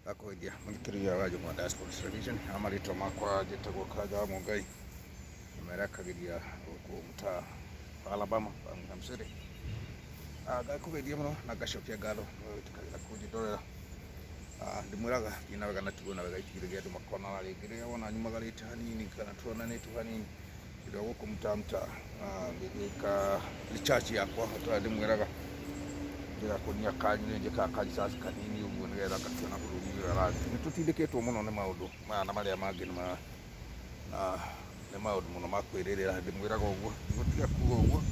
Ndakũgeithia mũthikĩrĩria wa Juma Diaspora Television, ha marĩtwa makwa njĩtagwo Karanja wa Mũngai, merekagĩria gũkũ mũtaa wa Alabama, Birmingham City. Ngakũgeithia mũno na ngacokia ngatho nĩ wĩtĩkagĩra kũnjĩrorera. Ndĩmwĩraga thiĩ na wega na tigwo na wega itigĩrĩre andũ makonana rĩngĩ rĩrĩa wona nyumagarĩte hanini kana tuonanĩte hanini ndĩ gũkũ mtaa mtaa ngĩgĩka research yakwa o ta ũrĩa ndĩmwĩraga ndĩgakũnia kanyu nĩ njĩkaga ka research kanini ũguo nĩgetha ngakĩona bũrũri ũrĩa ũrathiĩ. Nĩ tũtindĩkĩtwo mũno nĩ maũndũ maya na marĩa mangĩ nĩ ma na nĩ maũndũ mũno ma kwĩrĩrĩra ndĩmwĩraga ũguo ndigũtiga kuga ũguo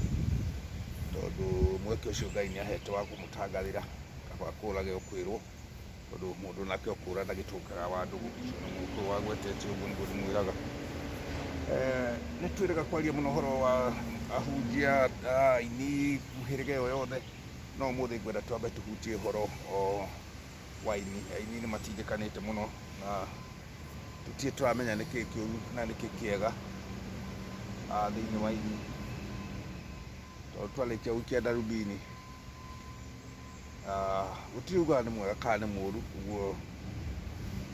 tondũ mweke ũcio Ngai nĩ ahete wa kũmũtangathĩra kaba kũrage ũkwĩrwo. Tondũ mũndũ nake okũra ndagĩtũngaga wa ndũgũ, ũcio nĩ mũgĩkũyũ wagwetete ũguo nĩguo ndĩmwĩraga. Nĩ twĩrĩga kwaria mũno ũhoro wa ahunjia, aini, mĩhĩrĩga ĩyo yothe, no ũmũthĩ ngwenda twambe tũhutie ũhoro wa aini. Aini nĩ matindĩkanĩte mũno na tũtirĩ tũramenya nĩkĩ kĩũru na nĩkĩ kĩega thĩinĩ wa aini, tondũ twarĩkia gũikia ndarubini Gũtirĩ ugaga nĩ mwega kana nĩ mũru, ũguo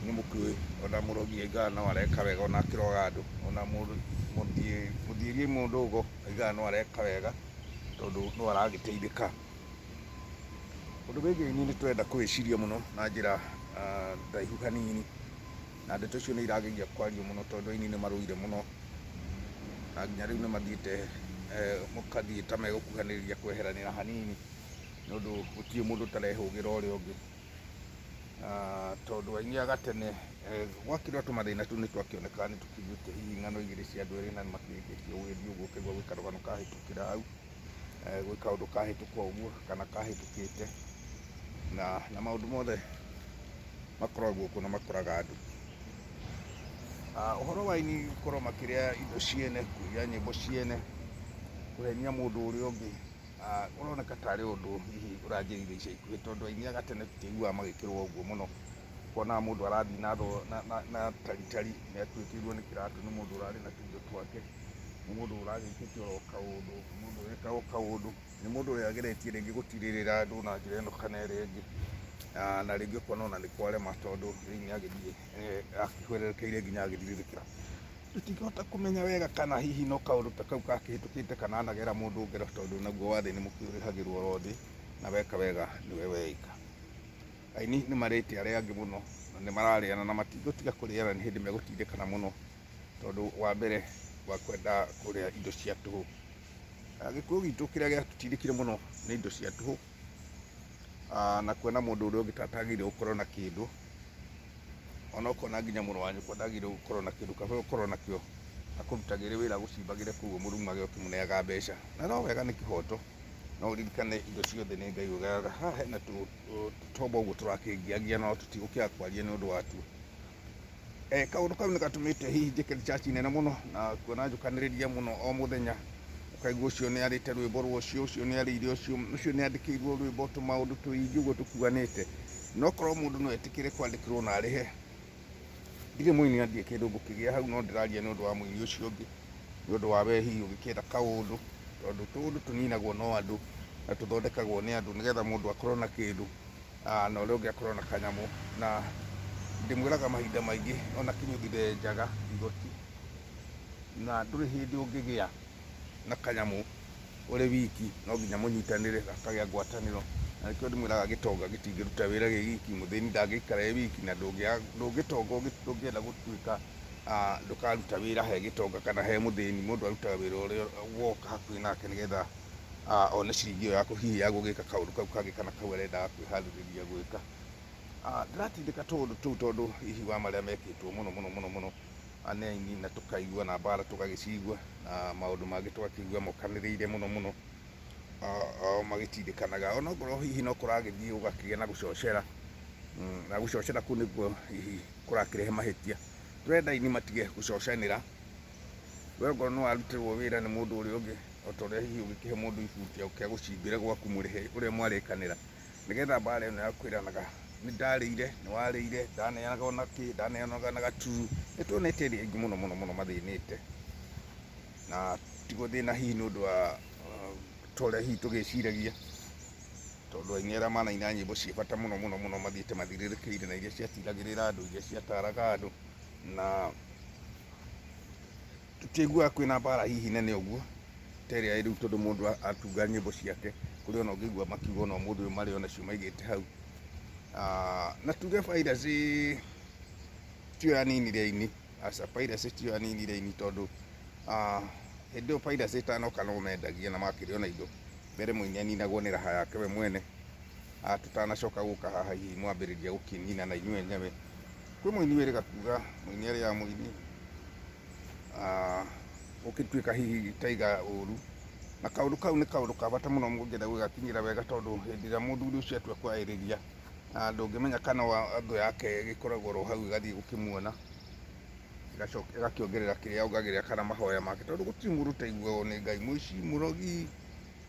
nĩ mũkĩũĩ. Ona mũrogi aigaga no areka wega ona akĩroga andũ, ona mũthiĩri mũndũ ũgo aigaga no areka wega tondũ no aragĩteithĩka. Ũndũ wĩgiĩ aini nĩ tũrenda kũwĩciria mũno na njĩra ndaihu hanini, na ndeto icio nĩ irageria kwario mũno tondũ aini nĩ marũire mũno, na nginya rĩu nĩ mathiĩte mũkathiĩ ta megũkuhanĩrĩria kweheranĩra hanini. Nĩ ũndũ gũtirĩ mũndũ ũtarehũgĩra ũrĩa ũngĩ. Tondũ aini a gatene gwakĩrĩ o tũmathĩna tu nĩ twakĩonekaga nĩ tũkĩiguĩte hihi ng'ano igĩrĩ cia andũ erĩ na nĩ makĩrĩkĩtie gũgĩthiĩ ũguo ũkaigua gwĩ karũgano kahĩtũkĩra hau, gwĩ kaũndũ kahĩtũka ũguo kana kahĩtũkĩte, na maũndũ mothe makoragwo kuo na makoraga andũ. Ũhoro wa aini gũkorwo makĩrĩa indo ciene, kũiya nyĩmbo ciene, kũhenia mũndũ ũrĩa ũngĩ. Ũroneka tarĩ ũndũ hihi ũranjĩrĩire ica ikuhĩ tondũ aini a gatene tũtiaiguaga magĩkĩrwo ũguo mũno. Ũkonaga mũndũ arathiĩ na taritari nĩ atuĩkĩirwo nĩ kĩratũ nĩ mũndũ ũrarĩ na tũindo twake, nĩ mũndũ ũragĩkĩte oro kaũndũ, nĩ mũndũ ũreka o kaũndũ, nĩ mũndũ ũrĩa ageretie rĩngĩ gũtirĩrĩra andũ na njĩra ĩno kana ĩrĩa ĩngĩ, na rĩngĩ ũkona ona nĩ kwarema tondũ rĩu nĩ agĩthiĩ akĩhwererekeire nginya agĩthirĩrĩkĩra. Tũtingĩhota kũmenya wega kana hihi no kaũndũ ta kau gakĩhĩtũkĩte kana anagera mũndũ ngero tondũ naguo wa thĩ nĩ mũkĩũrĩhagĩrwo oro thĩ na weka wega nĩwe weĩka. Aini nĩ marĩte arĩa angĩ mũno na nĩ mararĩana na matigũtiga kũrĩana nĩ hĩndĩ megũtindĩkana mũno tondũ wa mbere wa kwenda kũrĩa indo cia tũhũ. Gĩkũyũ gitũ kĩrĩa gĩatũtindĩkire mũno nĩ indo cia tũhũ na kuona mũndũ ũrĩa ũngĩ ta atagĩrĩire gũkorwo na kĩndũ. Ona ũkona nginya mũrũ wa nyũkwa ndagĩrĩirwo gũkorwo na kĩndũ, kaba ũkorwo nakĩo akũrutagĩre wĩra agũcimbagĩre kũu ũmũrumage ũkĩmũneaga mbeca. Na no wega nĩ kĩhoto, no ũririkane indo ciothe nĩ Ngai ũgayaga. Haha hena tũtombo ũguo tũrakĩngiangia no tũtigũkĩaga kwaria nĩ ũndũ watuo. Kaũndũ kau nĩ gatũmĩte hihi njĩke research nene mũno na kuona njũkanĩrĩria mũno o mũthenya. Ũkaigua ũcio nĩ arĩte rwĩmbo rwa ũcio, ũcio nĩ arĩire ũcio, ũcio nĩ andĩkĩirwo rwĩmbo, tũmaũndũ tũingĩ ũguo tũkuanĩte. No korwo mũndũ no etĩkĩre kwandĩkĩrwo na arĩhe, ndirĩ mũini na ndirĩ kĩndũ ngũkĩgĩa hau, no ndĩraria nĩ ũndũ wa mũini ũcio ũngĩ, nĩ ũndũ wa we hihi ũgĩkĩenda kaũndũ, tondũ tũũndũ tũninagwo no andũ na tũthondekagwo nĩ andũ nĩgetha mũndũ akorwo na kĩndũ na ũrĩa ũngĩ akorwo na kanyamũ. Na ndĩmwĩraga mahinda maingĩ ona kĩnyũthi ndenjaga igoti. Na ndũrĩ hĩndĩ ũngĩgĩa na kanyamũ ũrĩ wiki, no nginya mũnyitanĩre gakagĩa ngwatanĩro. Na nĩkĩo ndĩmwĩraga gĩtonga gĩtingĩruta wĩra gĩ giki, mũthĩni ndangĩikara e wiki, na ndũngĩtonga ũngĩenda gũtuĩka ndũkaruta wĩra he gĩtonga kana he mũthĩni. Mũndũ arutaga wĩra ũrĩa woka hakuhĩ nake nĩgetha one ciringi ĩyo ya hihi ya gũgĩka kaũndũ kau kangĩ kana kau arendaga kwĩharĩrĩria gwĩka. Ndĩratindĩka tũũndũ tũu tondũ hihi wa marĩa mekĩtwo mũno mũno mũno mũno. Nĩ aini na tũkaigua na mbara tũgagĩcigua na maũndũ mangĩ tũgakĩigua mokanĩrĩire mũno mũno o magĩtindĩkanaga. Ona okorwo hihi no kũragĩthiĩ gũgakĩgĩa na gũcocera, na gũcocera kũu nĩkuo hihi kũrakĩrehe mahĩtia. Tũrenda aini matige gũcocanĩra, we okorwo nĩ warutĩrwo wĩra nĩ mũndũ ũrĩa ũngĩ, o ta ũrĩa hihi ũngĩkĩhe mũndũ ibuti oke agũcimbĩre gwaku mũrĩhe ũrĩa mwarĩkanĩra. Nĩgetha mbara ĩno ya kwĩranaga nĩ ndarĩire, nĩ warĩire, ndaneanaga ona kĩ, ndaneanaga na gatururu, nĩ tuonete erĩ aingĩ mũno mũno mũno mathĩnĩte. Na ti gũthĩna hihi nĩ ũndũ wa ta ũrĩa hihi tũgĩciragia, Tondũ aini arĩa manaina nyĩmbo ciĩ bata mũno mũno mũno mathiĩte mathirĩrĩkĩire na iria ciatiragĩrĩra andũ, iria ciataraga andũ, na tũtiaiguaga kwĩna mbara hihi nene ũguo ta ĩrĩa ĩ rĩu, tondũ mũndũ atunga nyĩmbo ciake kũrĩ ona ũngĩigua makiuga ona ũmũthĩ ũyũ marĩ ona cio maigĩte hau. Na tuge piracy tiyo yaninire aini, aca, piracy tiyo yaninire aini, tondũ hĩndĩ ĩyo piracy ĩtanoka no mendagia na makĩrĩ ona indo. Mbere mũini aninagwo nĩ raha yake we mwene, tũtanacoka gũka haha hihi mwambĩrĩria gũkĩnina na inyuĩ enyewe. Kwĩ mũini wĩrĩga kuga mũini arĩaga mũini, ũkĩtuĩka hihi taiga ũru, na kaũndũ kau nĩ kaũndũ ka bata mũno mũngĩenda gũgakinyĩra wega, tondũ hĩndĩ ĩrĩa mũthuri ũcio atua kwarĩrĩria, ndũngĩmenya kana thũ yake ĩgĩkoragwo oro hau ĩgathiĩ gũkĩmuona, ĩgacoka ĩgakĩongerera kĩrĩa yongagĩrĩra kana mahoya make, tondũ gũtirĩ mũndũ ũtaiguagwo nĩ Ngai. Mũici, mũrogi,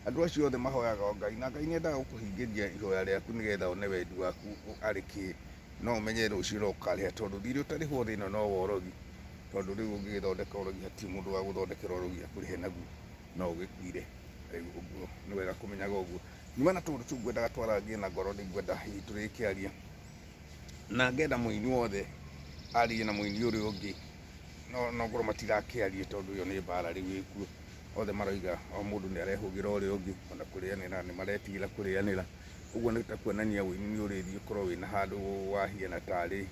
andũ acio othe mahoyaga o Ngai, na Ngai nĩ endaga gũkũhingĩria ihoya rĩaku nĩgetha one wendi waku arĩ kĩ. No ũmenye rũciũ no ũkarĩha, tondũ thirĩ ũtarĩhwo thĩ ĩno no wa ũrogi, tondũ rĩu ũngĩgĩthondeka ũrogi hatirĩ mũndũ wa gũthondekera ũrogi akũrĩhe naguo, no ũgĩkuire. Rĩu ũguo nĩ wega kũmenyaga ũguo. Nyuma na tũũndũ tũu ngwendaga twarangie na ngoro, nĩngwenda hihi tũrĩkĩaria, na ngenda mũini wothe arie na mũini ũrĩa ũngĩ, no no ngorwo matirakĩaria tondũ ĩyo nĩ mbara rĩu ĩkuo. Othe maroiga o mũndũ nĩ arehũgĩra ũrĩa ũngĩ, ona kũrĩanĩra nĩ maretigĩra kũrĩanĩra. Ũguo nĩ ta kuonania ũini nĩ ũrĩthiĩ ũkorwo wĩna handũ wahiana tarĩ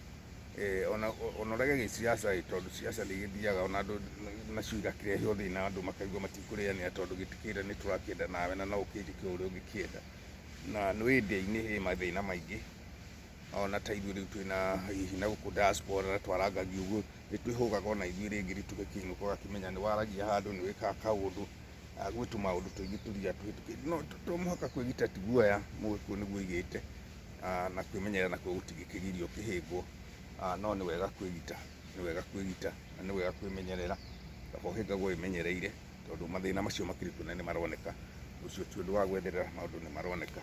ona ũrege gĩsiasa ĩ, tondũ siasa nĩ igĩthiaga ona andũ nacio igakĩrehe thĩna, andũ makaigua matikũrĩanĩra tondũ gĩtikĩrĩ nĩ tũrakĩenda nawe na no ũkĩnjĩke ũrĩa ũngĩkĩenda. Na nĩ wĩndia-inĩ ĩ mathĩna maingĩ, ona ta ithuĩ rĩu twĩna hihi na gũkũ diaspora na twarangagia ũguo, nĩ twĩhũgaga ona ithuĩ rĩngĩ tũgĩkĩinũka ũgakĩmenya nĩ waragia handũ, nĩ wĩkaga kaũndũ, gwĩ tũmaũndũ tũingĩ tũthiaga tũhĩtũkĩte. No to mũhaka kwĩgita ti guoya, mũgĩkũyũ nĩguo oigĩte, na kwĩmenyerera nakuo gũtingĩkĩgiria ũkĩhĩngwo, no nĩ wega kwĩgita, nĩ wega kwĩgita na nĩ wega kwĩmenyerera, kaba ũhĩngagwo wĩmenyereire, tondũ mathĩna macio makĩrĩ kuo na nĩ maroneka. Ũcio ti ũndũ wa gwetherera, maũndũ nĩ maroneka.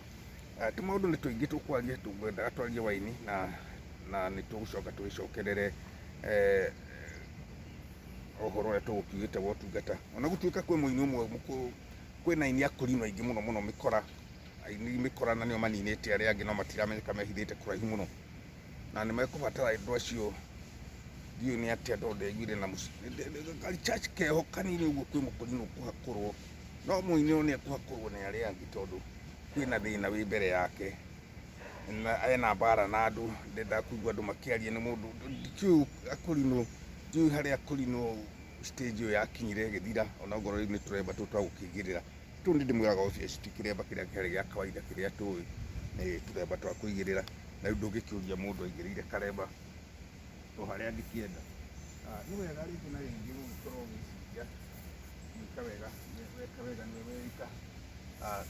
Tũmaũndũ nĩ tũingĩ tũkwaria, tũngwendaga twarie waini na nĩ tũgũcoka tũgĩcokerere ũhoro ũrĩa tũgũkiugĩte wa ũtungata. Ona gũtuĩka kwĩ mũini ũmwe, kwĩna aini akũrinũ aingĩ mũno mũno mĩkora, aini mĩkora na nĩo maninĩte arĩa angĩ no matiramenyeka, mehithĩte kũraihu mũno, na nĩ mekũbatara andũ acio. Ndiũĩ nĩ atĩa tondũ ndaiguire na church keho kanini ũguo kwĩ mũkũrinũ kũhakũrwo, no mũini ũyũ nĩ ekũhakũrwo nĩ arĩa angĩ tondũ kwĩna thĩna wĩ mbere yake, na ena mbara na andũ, ndendaga kũigua andũ makĩaria nĩ mũndũ ndikĩũĩ akũrinũ, ndiũĩ harĩa akũrinũ stage ĩyo yakinyire ĩgĩthira, ona ongorwo rĩu nĩ tũremba tũu twa gũkĩigĩrĩra. Tũu nĩ ndĩmwĩraga obvious ti kĩremba kĩrĩa kĩarĩ gĩa kawaida kĩrĩa tũĩ, nĩ tũremba twa kũigĩrĩra, na rĩu ndũngĩkĩũria mũndũ aigĩrĩire karemba o harĩa angĩkĩenda. Nĩ wega rĩngĩ na rĩngĩ gũgĩkorwo ũgĩciria gwĩka wega, weka wega nĩwe weĩka,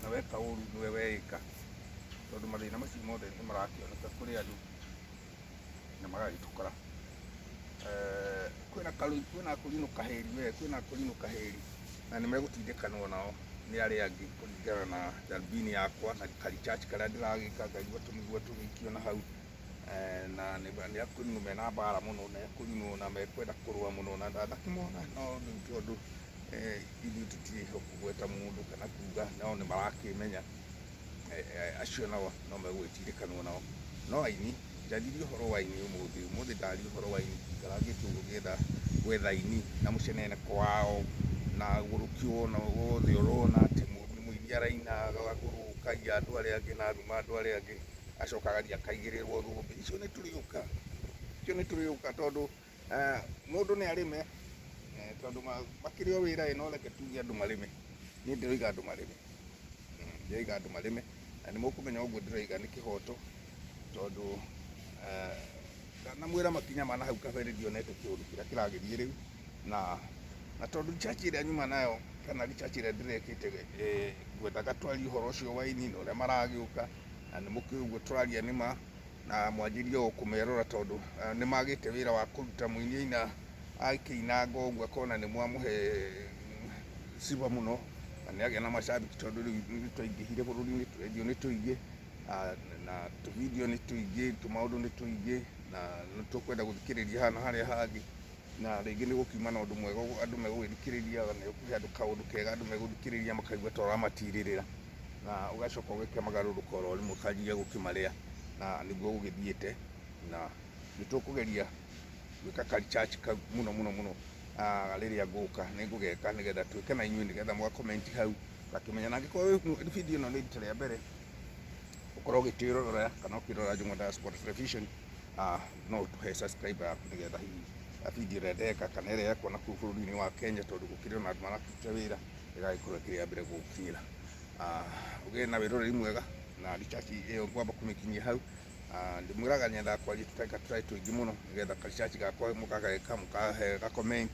na weka ũru nĩwe weĩka, tondũ mathĩna macio mothe nĩ marakĩoneka kũrĩ andũ na magagĩtũkora. Kwĩna kwĩna akũrinũ kahĩri we, kwĩna akũrinũ kahĩri na nĩ megũtindĩkanwo nao nĩ arĩa angĩ kũringana na darubini yakwa na ka research karĩa ndĩragĩka, ngaigua tũmĩgua tũgĩikio na hau, na nĩ akũrinũ mena mbara mũno, nĩ akũrinũ na mekwenda kũrũa mũno, na ndanakĩmona, no rĩu tondũ ithuĩ tũtirĩ ho kũgweta mũndũ kana kuga, no nĩ marakĩmenya acio nao no megũgĩtindĩkanwo nao. No aini, njanjirie ũhoro wa aini ũmũthĩ, ũmũthĩ ndaria ũhoro wa aini, ikarangĩte ũguo ngĩetha gwetha aini na mũceneneko wao na ũgũrũki wothe ũrona atĩ mũini araina agagũrũkagia andũ arĩa angĩ na aruma andũ arĩa angĩ, acoka agathiĩ akaigĩrĩrwo thũmbĩ. Icio nĩ tũrĩũka, icio nĩ tũrĩũka tondũ mũndũ nĩ arĩme, tondũ makĩrĩ o wĩra ĩ, no reke tuge andũ marĩme. Niĩ ndĩroiga andũ marĩme, ndĩroiga andũ marĩme, na nĩ mũkũmenya ũguo ndĩroiga nĩ kĩhoto, tondũ ndanamwĩra makinya ma na hau kabere ndionete kĩũndũ kĩrĩa kĩragĩthiĩ rĩu, na tondũ research ĩrĩa nyuma nayo kana research ĩrĩa ndĩrekĩte, ngwendaga twarie ũhoro ũcio wa aini na ũrĩa maragĩũka, na nĩ mũkĩũĩ ũguo tũraria nĩ ma, na mwanjĩrie o kũmerora tondũ nĩ magĩte wĩra wa kũruta mũini aina akĩinanga ũguo akona nĩ mwamũhe sifa mũno, na nĩ agĩa na macambĩki tondũ rĩu nĩ twaingĩhire bũrũri-inĩ, tũrendio nĩ tũingĩ, na tũvideo nĩ tũingĩ, tũmaũndũ nĩ tũingĩ, na nĩ tũkwenda gũthikĩrĩria haha na harĩa hangĩ, na rĩngĩ nĩ gũkiuma na ũndũ mwega andũ megũgĩthikĩrĩria, na nĩ ũkũhe andũ kaũndũ kega andũ megũthikĩrĩria makaigua ta ũramatirĩrĩra. Na ũgacoka ũgĩkĩmagarũrũka oro rĩmwe ũkanjia gũkĩmarĩa, na nĩguo gũgĩthiĩte. Na nĩ tũkũgeria gwĩka ka research kau mũno mũno mũno. Rĩrĩa ngũka nĩ ngũgeka nĩgetha twĩke na inyuĩ, nĩgetha mũga comment hau ũgakĩmenya. Na angĩkorwo video ĩno nĩ rita rĩa mbere ũkorwo ũgĩtwĩrorera kana ũkĩrora Njũng'wa Diaspora Television, no ũtũhe subscribe yaku, nĩgetha hihi video ĩrĩa ndeka kana ĩrĩa yekwo na kũu bũrũri-inĩ wa Kenya, tondũ gũkĩrĩ ona andũ marakĩruta wĩra, ĩgagĩkorwo ĩkĩrĩ ya mbere gũgũkinyĩra. Ũgĩe na wĩroreri mwega, na research ĩyo ngwamba kũmĩkinyia hau. Ndĩmwĩraga nyendaga kwaria tũtarĩ tũtarĩ tũingĩ mũno, nĩgetha ka research gakwa mũgageka, mũkahe ga comment,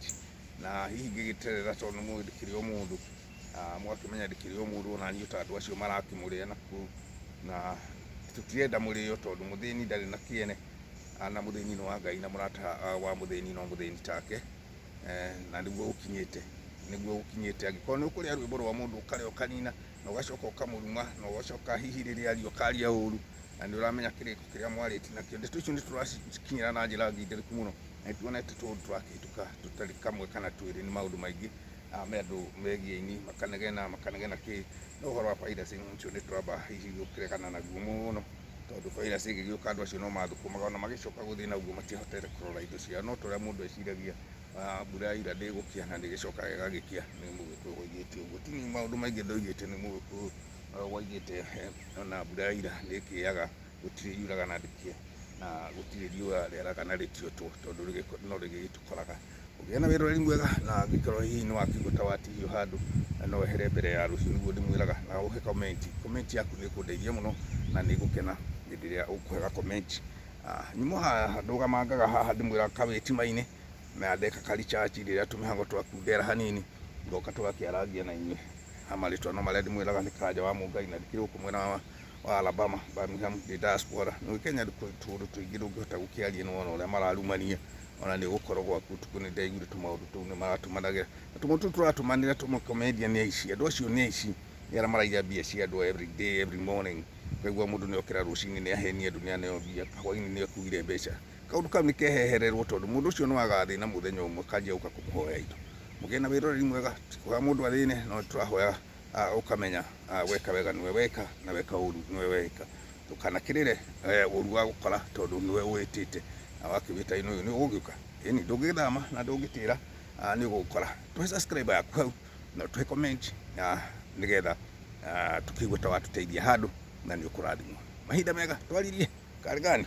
na hihi ngĩgĩterera, tondũ nĩ mũĩ ndĩkĩrĩ o mũndũ. Mũgakĩmenya ndĩkĩrĩ o mũndũ ona niĩ, ta andũ acio marakĩmũrĩa na kũu, na tũtirenda mũrĩo, tondũ mũthĩni ndarĩ na kĩene, na mũthĩni nĩ wa Ngai, na mũrata wa mũthĩni no mũthĩni take. Na nĩguo ũkinyĩte, nĩguo ũkinyĩte. Angĩkorwo nĩ ũkũrĩa rwĩmbo rwa mũndũ, ũkarĩa ũkanina, na ũgacoka ũkamũruma, na ũgacoka hihi rĩrĩa aria ũkaria ũru, na nĩ ũramenya kĩrĩko kĩrĩa mwarĩtie nakĩo. Ndeto icio nĩ tũracikinyĩra na njĩra ngindĩrĩku mũno, na nĩ tuonete tũũndũ tũrakĩhĩtũka tũtarĩ kamwe kana twĩrĩ. Nĩ maũndũ maingĩ me andũ megiĩ aini makanegena makanegena kĩ. No ũhoro wa piracy ũcio nĩ tũramba hihi gũkĩregana naguo mũno, tondũ piracy ĩgĩgĩũka, andũ acio no mathũkũmaga, ona magĩcoka gũthiĩ na ũguo matiahotete kũrora indo ciao. No ta ũrĩa mũndũ eciragia, mbura yaura ndĩgũkĩa, na ndĩgĩcokaga ĩgagĩkĩa. Nĩ Mũgĩkũyũ woigĩte ũguo, ti niĩ. Maũndũ maingĩ ndoigĩte, nĩ Mũgĩkũyũ woigĩte. Ona mbura yaira nĩĩkĩaga, gũtirĩ yuraga na ndĩkĩe, na gũtirĩ riũa rĩaraga na rĩtiotwo, tondũ no rĩgĩgĩtũkoraga. Ũgĩe na wĩroreri mwega, na angĩkorwo hihi nĩ wakĩigua ta watihio handũ, no wehere mbere ya rũciũ, nĩguo ndĩmwĩraga. Na ũhe comment, comment yaku nĩ ĩkũndeithia mũno, na nĩ ngũkena hĩndĩ ĩrĩa ũkũhe comment. Nyuma haha ndũgamangaga haha, ndĩmwĩraga kawĩtima-inĩ, na ndeka ka research rĩrĩa tũmĩhango twakundera hanini, ngoka tũgakĩarangia na inyuĩ. Ha marĩtwa no marĩa ndĩmwĩraga, nĩ Karanja wa Mũngai, na ndĩkĩrĩ gũkũ mwena wa Alabama, Birmingham, ndĩ diaspora. Nĩ Kenya tũũndũ tũingĩ ndũngĩhota gũkĩaria, nĩ wona ũrĩa mararumania. Ona nĩ ũgũkorwo gwaku ũtukũ, nĩ ndaiguire tũmaũndũ tũu nĩ maratũmanagĩra, na tũmaũndũ tũu tũratũmanĩra tũmwe comedian nĩ aici. Andũ acio nĩ aici, nĩ arĩa maraiya mbia cia andũ every day, every morning. Ũkaigua mũndũ nĩ okĩra rũcinĩ, nĩ ahenia andũ, nĩ aneo mbia, hwainĩ nĩ akuire mbeca. Kaũndũ kau nĩ kehehererwo, tondũ mũndũ ũcio no agathĩna mũthenya ũmwe kanjia gũka kũmũhoya indo. Mũgĩe na wĩroreri mwega. Tikuhoya mũndũ athĩne, no tũrahoya ũkamenya weka wega nĩwe weka, na weka ũru nĩwe weka. Ndũkanakĩrĩre ũru wa gũkora, tondũ nĩwe wĩtĩte, na wakĩwĩta ĩno ũyũ nĩ ũgũgĩũka. Ĩni ndũngĩthama na ndũngĩtĩra, nĩ ũgũgũkora. Tũhe subscribe yaku hau, na tũhe comment, nĩgetha tũkĩigue ta watũteithia handũ, na nĩ ũkũrathimwo. Mahinda mega, twaririe karĩ gani.